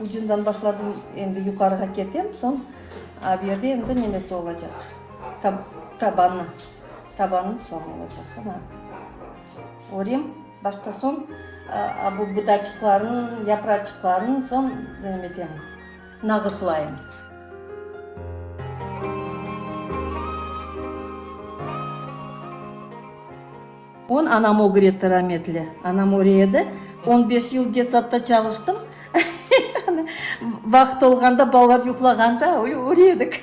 Ucundan başladım, endi yuqarığa ketem, soñ a bu yerde endi nemesi olacaq, tabanı, tabanı soñ olacaq. Ana, örem başta, soñ a bu budaçıqların, yapraçıqların soñ nemetem, nağışlayım. On anam ögretti rametli. Anam öre edi. On beş yıl detsadta çalıştım. Vaqıt olğanda, balalar yuqlağanda öre edik.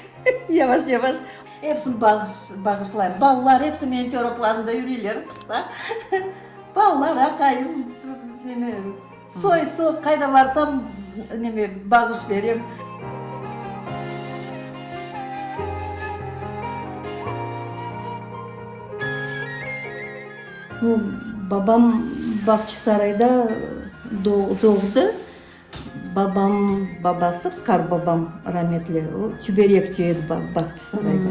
Yavaş-yavaş. Episini bağışlayım. Balalar episi menim çoraplarımda yürüyler. Balalar, aqayım, neme, soy-sop, qayda barsam, neme, bağış berem. Nu, babam Bağçasarayda doğdı. Babam babası, qarbabam rametli, o çüberekçi edi Bağçasarayda.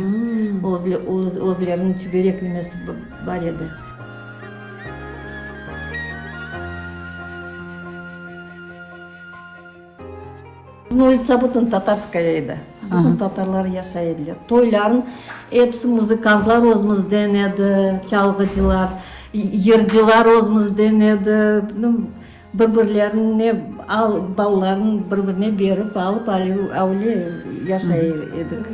Özleriniñ çüberek nemesi bar edi. Bizim ulitsa bütün tatarskaya edi. Bütün tatarlar yaşay ediler. Toyların episi muzıkantlar özümizden edi, çalğıcılar, yırcılar özümizden edi. Bir-birlerine balalarını bir-birine berip alıp öyle yaşay edik.